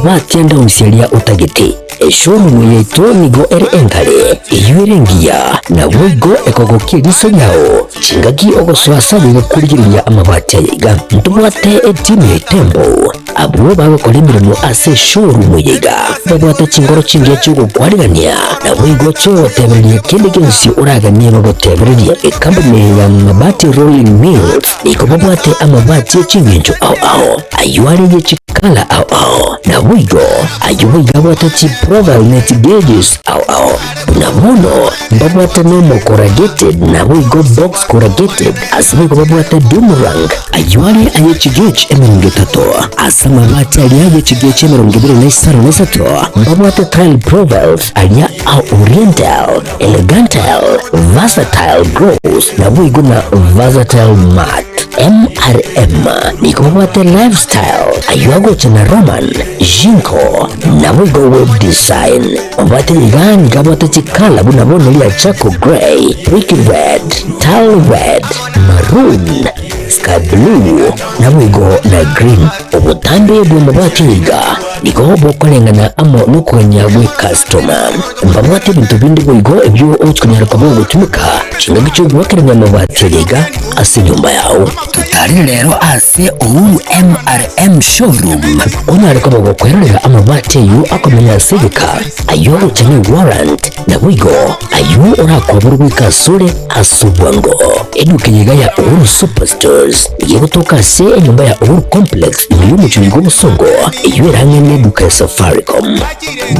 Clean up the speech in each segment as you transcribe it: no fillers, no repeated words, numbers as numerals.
Amabati ande onsi aria otagete. Eshowroom yaito nigo ere engare, eyio ere engiya, naboigo ekogokia eriso riao chingaki ogosoa ase aye gokorigereria amabati aya iga. Ntobwate etimu ya Itembo, abwo bagokora emeremo ase eshowroom eye iga, babwate chingoro chingiya chi'ogokwarigania, naboigo chi'ogotebereria kende gionsi oraganie bagotebererie. Ekampuni eye ya Mabati Rolling Mills nigo babwate amabati e chingencho ao ao, ayio are ye chikala ao ao, naboigo ayio boigo abwate chiprofile ne chigauges ao ao. Buna bono mbabwate normal corrugated naboigo box corrugated, ase boigo babwate doomerang, ayio are aye chigauge 30, ase amabati aria aye chigauge 23 mbabwate tile profiles aria a oriental, Elegantal, Versatile Gloss naboigo na Versatile Matte. MRM nigo babwate Lifestyle, ayio agocha na Roman, Jinko, naboigo Web Design. Babwate iga nigo abwate chikala buna bono ria Charcoal Grey, Brick Red, Tile Red, Maroon, Sky Blue, naboigo na Green. Obotambe bw'amabati iga nigo bokoreng'ana amo nokogania gw'ecustoma. Mbabwate ebinto binde boigo ebio ogochikonyara koba ogotumeka chingaki chi'ogoakerania amabati aya iga ase enyomba yao. Totarire rero ase Uhuru MRM Showroom onyare koba gokwerorera amabati ayio akomenya ase egeka, ayio agocha ne warrant, naboigo ayio orakoborwe goika asore ase obwango. Eduka eye iga ya Uhuru Superstores nigo egotoka ase enyomba ya Uhuru Complex ime y'omochie oyo bw'obosongo, eyio ere ang'e neduka ya Safaricom.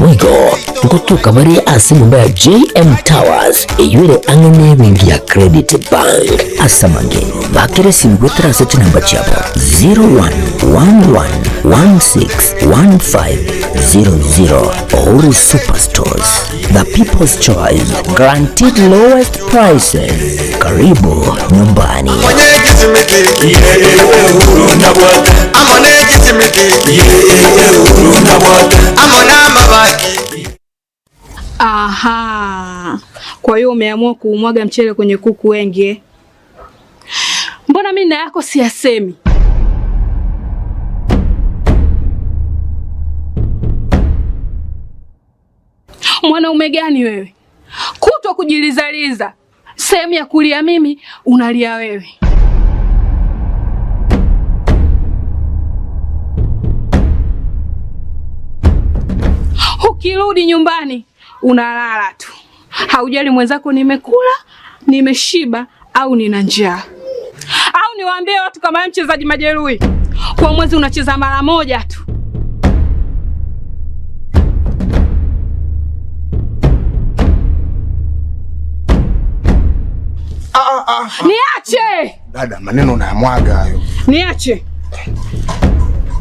Boigo ngotoka bare ase enyomba ya JM Towers eyio ere ang'e nebenki ya Credit Bank. Ase amange, bakera esimi goetera ase chinamba chiabo 0111161500. Uhuru Superstores, the people's choice, guaranteed lowest prices. Karibu nyumbani. Aha, kwa hiyo umeamua kuumwaga mchele kwenye kuku wengi eh? Mbona mimi na yako siyasemi? Mwanaume gani wewe? Kutwa kujilizaliza, sehemu ya kulia mimi unalia wewe. Ukirudi nyumbani unalala tu, haujali mwenzako nimekula, nimeshiba au nina njaa. Au niwaambie watu kama wewe mchezaji majeruhi, kwa mwezi unacheza mara moja tu. Niache! Dada, maneno unayamwaga hayo. Niache.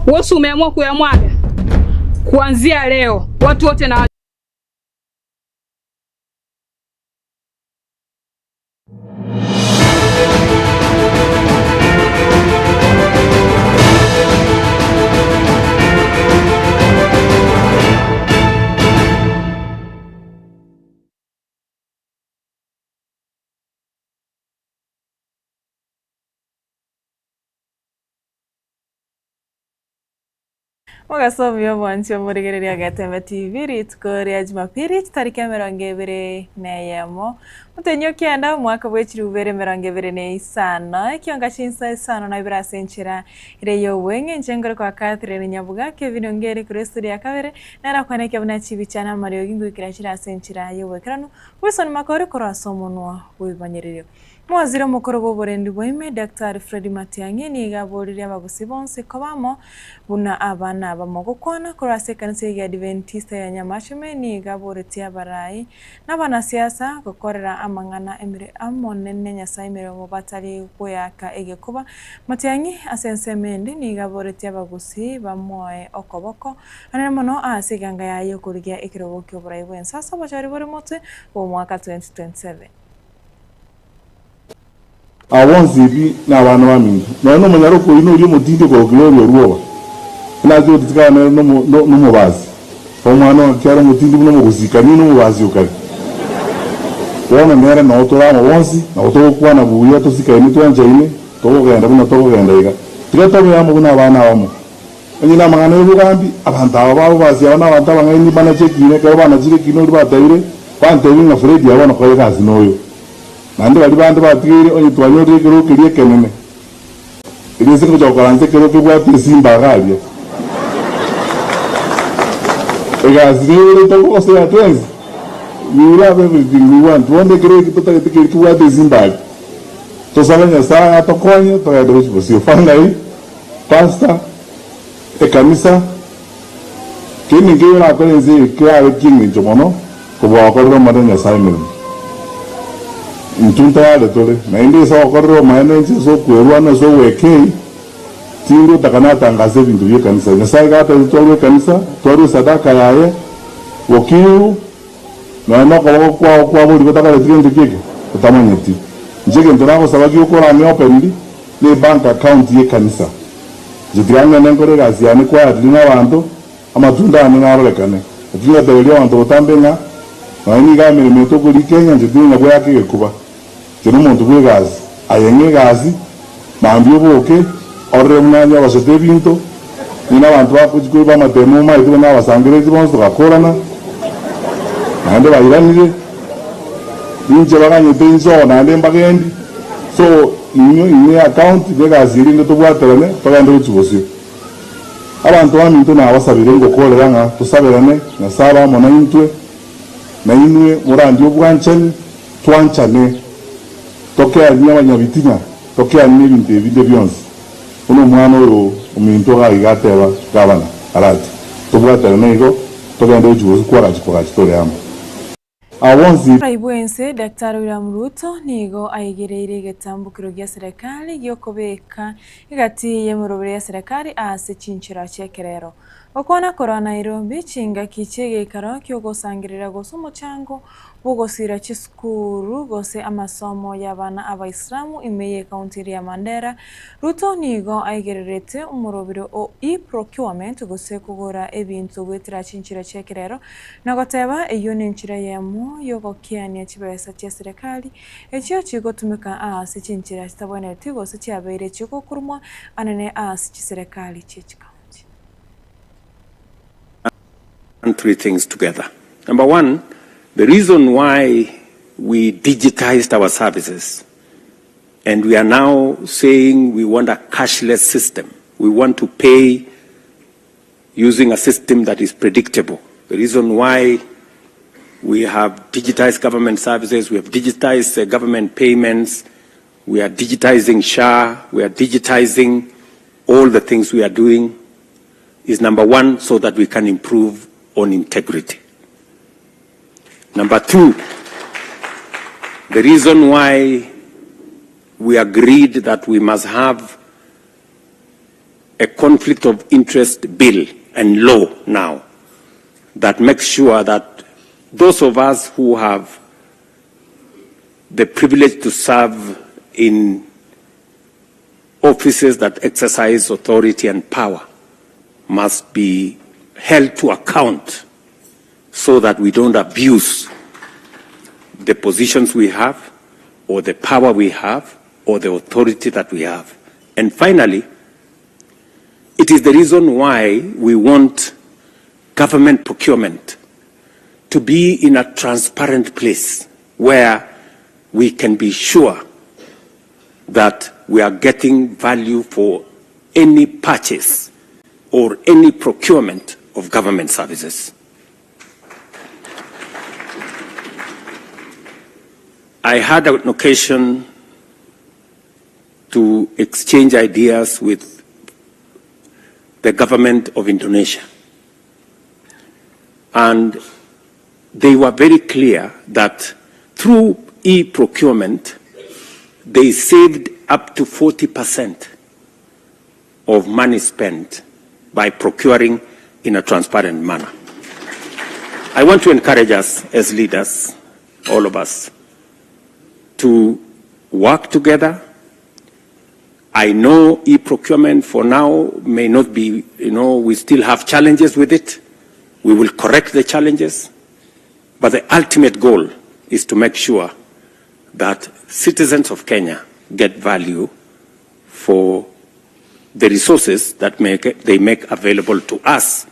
Wewe umeamua kuyamwaga. Kuanzia leo watu wote na Mogaso omuya omwanchi omorigereria Getembe TV rituko ria Jumapili chitariki 21 omotenyi okianda omwaka bwe 2025 ekionga chinsa isano na ibere ase enchera ere ya obweng'e inche nkore kwa Catherine Nyabuga Kevin Ongeri korwa estori ya kabere nere akwaneke buna chibicha na amariogi ngoikera chire ase enchera ya oboikeranu Wilson Makori korwa ase omonwa bw'ebimanyererio. Omowaziri omokoro bw'oborendi bwa ime, Daktari Fred Matiang'i nigo aboririe abagusii bonsi koba amo buna abana abamo. Gokwana korwa ase ekanisa y'Egiadiventista ya Nyamachome nigo aboretie abarai na abanasiasa gokorera amang'ana emere amonene Nyasae emeremo batari goeaka egekuba. Matiang'i ase ensemo ende nigo aboretie abagusii bamoe okoboko anene mono ase eganga yaye y'okorigia ekerogo ki'oborai bw'ense ase obochori bore motwe bw'omwaka 2027. Aba bonsi pi nabana baminto. Nonya nomonyaroko oyio noria omotindi okorokire oria orwoba, buna ase gotisikana nere nomobasi, omwana o ngaki are omotindi buna omogosikani nomobasi o kare. Bono nere noo tore amo bonsi, nabo togokwana buya tosikaine twanchaine, tokogenda buna tokogenda iga. Tiga tobe amo buna abana abamo. Onye namang'ana y'obogambi, abanto aba b'ababasi aba nabanto abang'aini banache ekiina, ekero banachire ekiina oria batebiire, bantebie ng'a Fredi aa bono kora egasi noyo. Naende baria bande batigaire, onye twanyorire ekerogo keria ekenene, erio ase ngocha gokaransa ekerogo kebwate esimba iga aria. Egasi nere togosea twensi, we will have everything we want. Bono ekerogo eki totagete keria kebwate esimba aria. Tosabe Nyasaye atokonye togende gochia bosio. Finally, Pastor, ekanisa, kende nkeiyo orakore ense eye kerabe ki'engencho mono kobua gokorera Omonene Nyasae emeremo. Intwe ntayare tore, naende ase ogokorera Omonene inche ase okwerwana ase ogwekei, tindi otaka natangase ebinto bi'ekanisa. Nyasae gatagete twarue ekanisa, twarue esadaka yaye, bokiru, Nonya nokoboko kwao kwa borio gotakoreti gento kieke, otamanyeti. Inche egento nagosaba giokorang'e openly ne bank account y'ekanisa. Inche tiga ngende nkore egasi yane quietly nabanto, amatunda ane narorekane. Naki ngoteberia abanto botambe ng'a nonya nigo emeremo eye tokori Kenya inche tindi ng'a bweake egekuba. Inche nomonto bw'egasi. Aye ng'a egasi, mambia oboke, orore buna nyogochete ebinto, onye nabanto bagochia koiba amatemo omaete buna nabasangereretie bonsi togakorana, naende bairanire, ninche baganyete inche oo naende mbagendi, so inwe inwe account na egasi eria ende tobwaterane togende gochia bosio. Abanto baminto nabasabire ngokorera ng'a tosaberane, Nyasae abe amo naintwe, nainwe morandie obwanchani, Twanchane, tokeanie abanyabitinya, tokeanie ebinto ebinde bionsi, buna omwana oyo ominto iga iga ateba, Gavana, Arati, tobwaterane igo, togende gochia bosio kwagachi kwagachi tore amo. Abo bonsi. Omorai bw'ense Daktari William Ruto nigo aigereire egetambokero gia serikali gi'okobeka egati y'emeroberi ya serikali ase chinchera chi'ekerero. Gokwana korwa Nairobi chingaki chi'egeikaro ki'ogosangerera gose omochango bw'ogosiira chisukuru gose amasomo y'abana Abaisilamu ime y'ekaunti eria ya Mandera, Ruto nigo aigererete omorobiro o e-procurement gose kogora ebinto goetera chinchera chi'ekerero na goteba eyio nenchera eyemo y'ogokeania chibesa chia serekari echio chigotumeka aase chinchera chitabwenereti gose chiabeire chigokurumwa anene aase chiserekari chi'echikaunti. Three things together. Number one, the reason why we digitized our services and we are now saying we want a cashless system. We want to pay using a system that is predictable. The reason why we have digitized government services, we have digitized government payments, we are digitizing SHA, we are digitizing all the things we are doing is number one, so that we can improve on integrity. Number two, the reason why we agreed that we must have a conflict of interest bill and law now that makes sure that those of us who have the privilege to serve in offices that exercise authority and power must be held to account so that we don't abuse the positions we have or the power we have or the authority that we have. And finally, it is the reason why we want government procurement to be in a transparent place where we can be sure that we are getting value for any purchase or any procurement of government services. I had an occasion to exchange ideas with the government of Indonesia. And they were very clear that through e-procurement, they saved up to 40% of money spent by procuring in a transparent manner. I want to encourage us as leaders, all of us, to work together. I know e-procurement for now may not be, you know, we still have challenges with it. We will correct the challenges. But the ultimate goal is to make sure that citizens of Kenya get value for the resources that make, they make available to us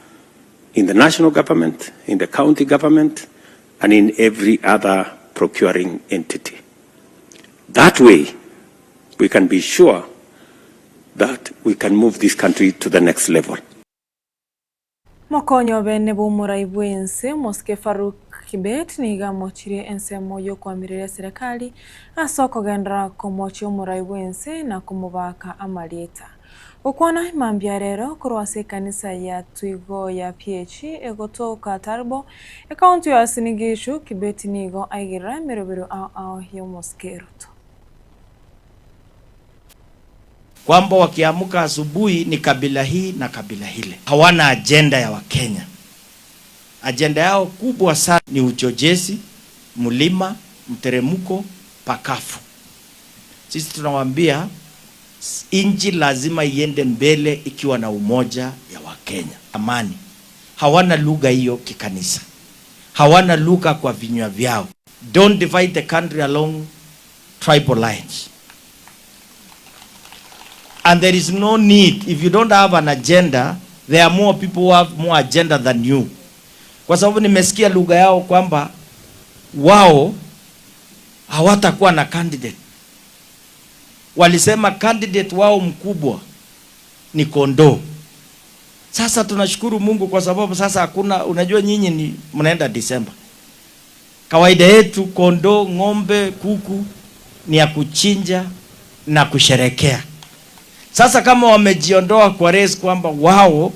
in the national government, in the county government, and in every other procuring entity. That way, we can be sure that we can move this country to the next level. Mokonyi obene bw'omorai bw'ense, Omosike Farouk Kibet nigo amochirie ensemo y'okoamireria eserekari ase okogenderera komochia omorai bw'ense na komobaka amarieta. Gokwana mambia rero korwa ase ekanisa ya Twigoya PAG egotoka Turbo, ekaunti ya Uasin Gishu, Kibet nigo aigerera emerobero ao ao y'omosike Ruto. Kwamba wakiamka asubuhi ni kabila hii na kabila hile. Hawana ajenda ya Wakenya. Ajenda yao kubwa sana ni uchochezi, mlima, mteremko, pakafu. Sisi tunawaambia nchi lazima iende mbele ikiwa na umoja ya Wakenya, amani. Hawana lugha hiyo kikanisa, hawana lugha kwa vinywa vyao. Don't divide the country along tribal lines. And there is no need, if you don't have an agenda, there are more people who have more agenda than you. Kwa sababu nimesikia lugha yao kwamba wao hawatakuwa na candidate. Walisema candidate wao mkubwa ni kondoo. Sasa tunashukuru Mungu kwa sababu sasa hakuna, unajua nyinyi ni mnaenda Disemba. Kawaida yetu kondoo, ng'ombe, kuku ni ya kuchinja na kusherekea. Sasa kama wamejiondoa kwa race kwamba wao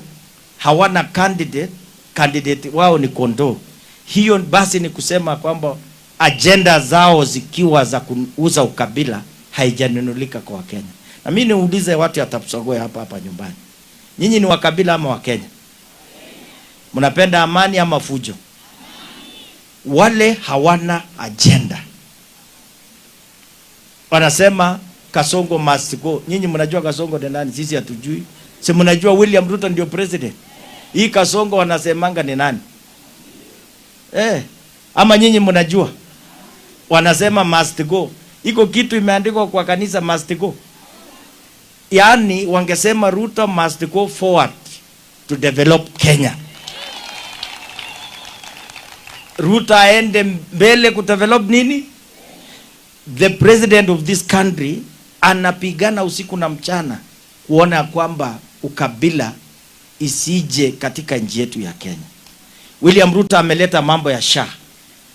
hawana candidate, candidate wao ni kondoo, hiyo basi ni kusema kwamba agenda zao zikiwa za kuuza ukabila haijanunulika kwa Wakenya. Na mimi niulize watu ya Tapsogoe hapa hapa nyumbani, nyinyi ni wakabila ama Wakenya? Mnapenda amani ama fujo? Wale hawana agenda, wanasema Kasongo must go. Nyinyi mnajua Kasongo ni nani? Sisi hatujui. Si mnajua William Ruto ndio president? Hii Kasongo wanasemanga ni nani? Eh, ama nyinyi mnajua? Wanasema must go. Iko kitu imeandikwa kwa kanisa must go. Yaani wangesema Ruto must go forward to develop Kenya. Ruto aende mbele kudevelop nini? The president of this country anapigana usiku na mchana kuona kwamba ukabila isije katika nchi yetu ya Kenya. William Ruto ameleta mambo ya SHA.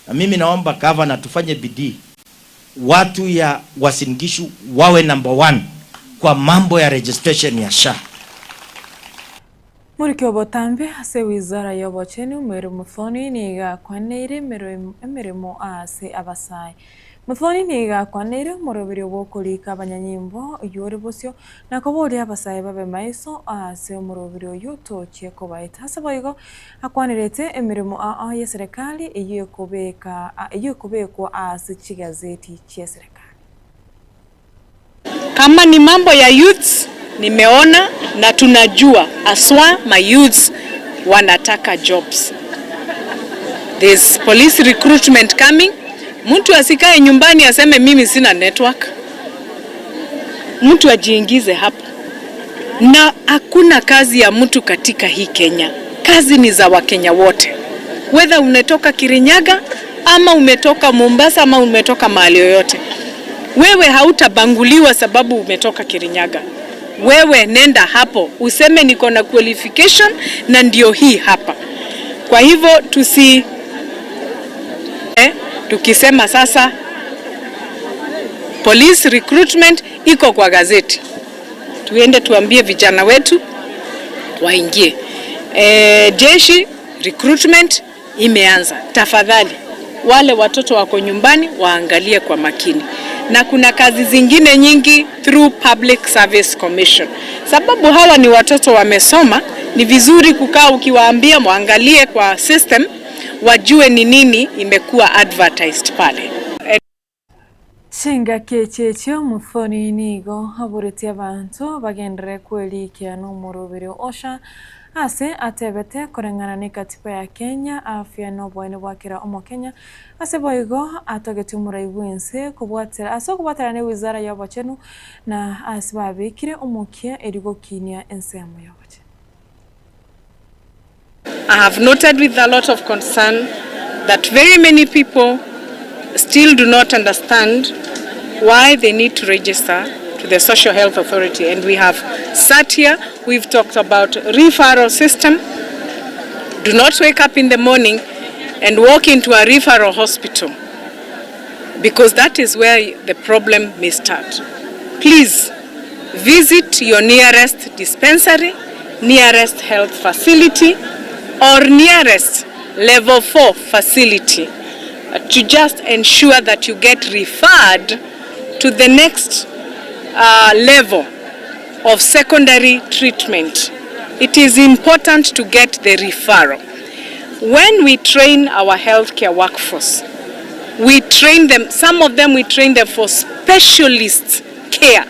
Na mimi naomba gavana tufanye bidii, watu ya Uasin Gishu wawe number one kwa mambo ya registration ya SHA. Morike obotambe ase ewizara y'obochenu Mary Muthoni nigo akwaneire emeremo ase abasae. Muthoni nigo akwaneire omoroberio bw'okorika abanyanyimbo oyio ore bosio na koboria abasae babe maiso ase omoroberio oyio tochie kobaeta. Ase boigo akwanerete emeremo ao y'eserekari eyio ekobeka eyio ekobekwa ase chigazeti chi'eserekari. Kama ni mambo ya youths nimeona na tunajua aswa my youths wanataka jobs. There's police recruitment coming. Mtu asikae nyumbani aseme mimi sina network. Mtu ajiingize hapo, na hakuna kazi ya mtu katika hii Kenya. Kazi ni za Wakenya wote, whether umetoka Kirinyaga ama umetoka Mombasa ama umetoka mahali yoyote. Wewe hautabanguliwa sababu umetoka Kirinyaga. Wewe nenda hapo useme niko na qualification na ndio hii hapa. Kwa hivyo tusi tukisema sasa police recruitment iko kwa gazeti, tuende tuambie vijana wetu waingie. E, jeshi recruitment imeanza. Tafadhali wale watoto wako nyumbani waangalie kwa makini, na kuna kazi zingine nyingi through Public Service Commission, sababu hawa ni watoto wamesoma. Ni vizuri kukaa ukiwaambia mwangalie kwa system, wajue ni nini imekuwa advertised pale. Chingaki echi echio Muthoni nigo aboretie abanto bagenderere kwerikia nomoroberi o Osha Ase atebete koreng'ana nekatiba ya Kenya, afya noboene bwa kera Omokenya, ase boigo atogetie omorai bw'ense kobwatera ase okobwaterana ne wizara y'obochenu na ase babekire omokia erio gokinia ensemo y'obochenu. I have noted with a lot of concern that very many people still do not understand why they need to register to the Social Health Authority and we have sat here, we've talked about referral system. Do not wake up in the morning and walk into a referral hospital because that is where the problem may start. Please visit your nearest dispensary, nearest health facility or nearest level 4 facility to just ensure that you get referred to the next uh, level of secondary treatment. It is important to get the referral. When we train our healthcare workforce, we train them, some of them we train them for specialist care.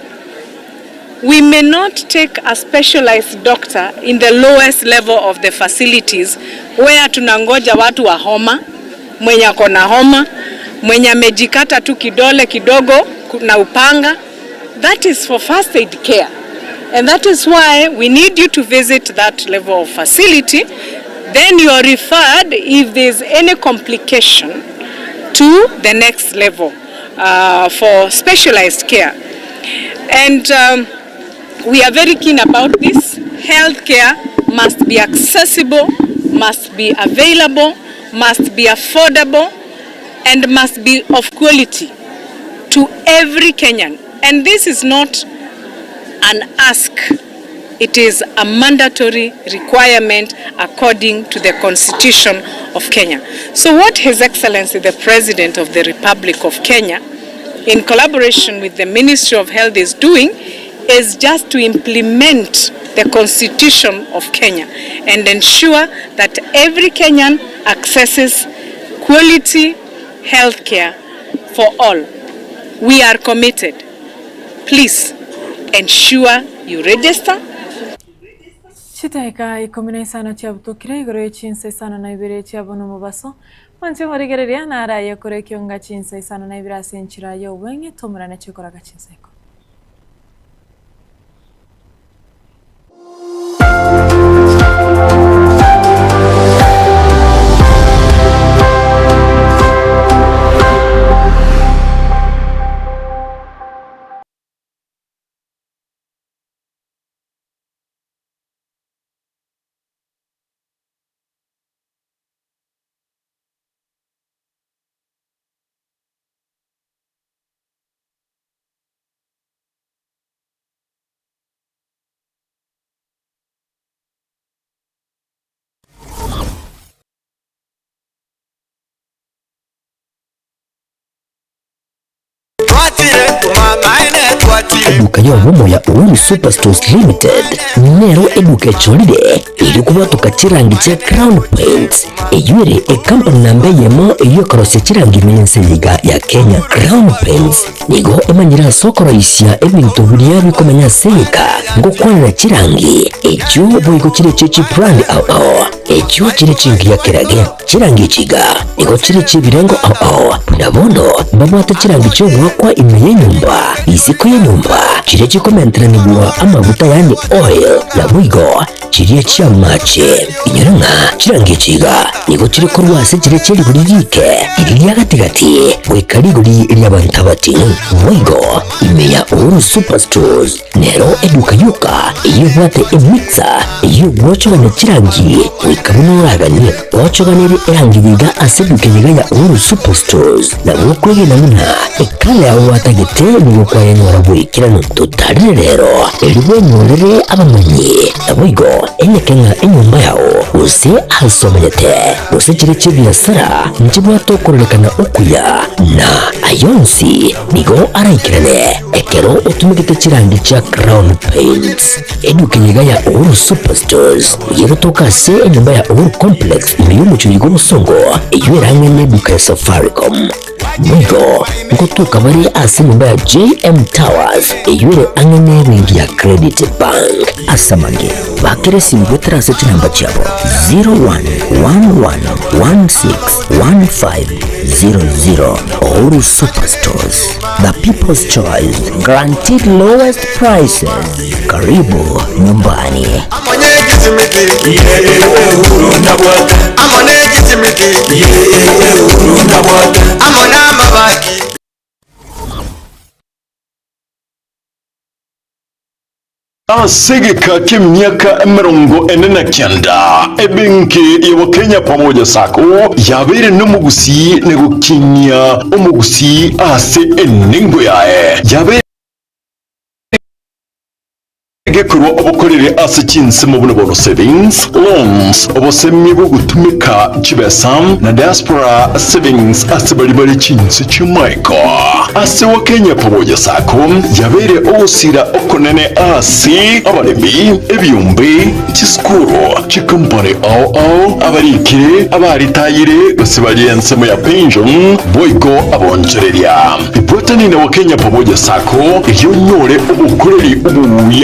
We may not take a specialized doctor in the lowest level of the facilities where tunangoja watu wa homa, mwenye ako na homa, mwenye amejikata tu kidole kidogo na upanga. That is for first aid care. And that is why we need you to visit that level of facility. Then you are referred if there's any complication to the next level uh, for specialized care. And um, we are very keen about this. Healthcare must be accessible, must be available, must be affordable, and must be of quality to every Kenyan. And this is not an ask. It is a mandatory requirement according to the Constitution of Kenya. So what His Excellency the President of the Republic of Kenya, in collaboration with the Ministry of Health is doing, is just to implement the Constitution of Kenya and ensure that every Kenyan accesses quality health care for all. We are committed. Please ensure you register. Chidaeka ikomi na isano chiabutokire igoro ye chinsa isano na ibere chia bono omobaso, mwanche morigereria naraye kore ekionga chinsa isano na ibere ase enchera y'obweng'e tomorane chikoraga chinsa ikomi. Eduka y'obomo ya Uhuru Superstores Limited nero eduka echorire eri kobwatoka chirangi chia Crown Paints eyio ere ekampani namba eyemo eyio ekorosia chirangi ime y'ense eye iga ya Kenya. Crown Paints nigo emanyire ase okoroisia ebinto biria bikomenya ase egeka ngokwanera chirangi echio boigo chire echie chibrand ao ao echio chire chingiya kerage. Chirangi echi iga nigo chire chi'ebirengo ao ao, buna bono mbabwate chirangi chi'ogoakwa ime y'enyomba, isiko y'enyomba, chiria chikomenteranigwa amaguta yaani oil, naboigo chiria chi'amache. Inyora ng'a chirangi echi iga nigo chire korwa ase chiria chie rigori riike, riria ria gati-gati, goika rigori ri'abanto abating'u. Boigo ime ya Uhuru Superstores Nero eduka yoka eyio ebwate emixer eyio ogwochogania chirangi goika buna oraganie. Gwochoganerie erangi yiga ase eduka eyio ya Uhuru Superstores nabo okwegena buna ekala yao gwatagete nigo kwayenyora boikeranu. Totarire rero erio bwenyorere abamanyi naboigo enyeke ng'a enyomba yao gose ase omanyete gose chire chi'ebiasara nchibwate okororekana okuya na ayonsi nigo araikerane. Ekero otumegete chirangi chia Crown Paints, eduka eyeiga ya Uhuru Superstores nigo egotoka ase enyomba ya Uhuru Complex ime y'omochie oyo bw'obosongo, eyio erang'e neduka ya Safaricom. Boigo ngotoka bare ase enyomba ya JM Towers eyio ere ang'e nebenki ya Credit Bank. Ase amange, bakera esimi goetera ase chinamba chiabo 0111161500. Uhuru Superstores, the people's choice, guaranteed lowest prices. Karibu nyumbani. Ase egeka ki'emiaka 49, ebenki ya Kenya Pamoja Sacco yabeire nomogusii na gokinia omogusii ase enengo yaye. Yabeire gekorwa obokoreri ase chinsemo buna bono savings, loans, obosemia bw'ogotumeka chibesa na diaspora savings ase baria bare chinse chi'amaiko. Ase Wakenya Pamoja Sacco yabeire ogosira okonene ase abaremi, ebiombe, chisukuru, chikompani ao ao, abarikire, abaritayire gose baria ensemo ya pension, boigo abonchoreria. Ibwatani na Wakenya Pamoja Sacco erio onyore obokoreri obuya.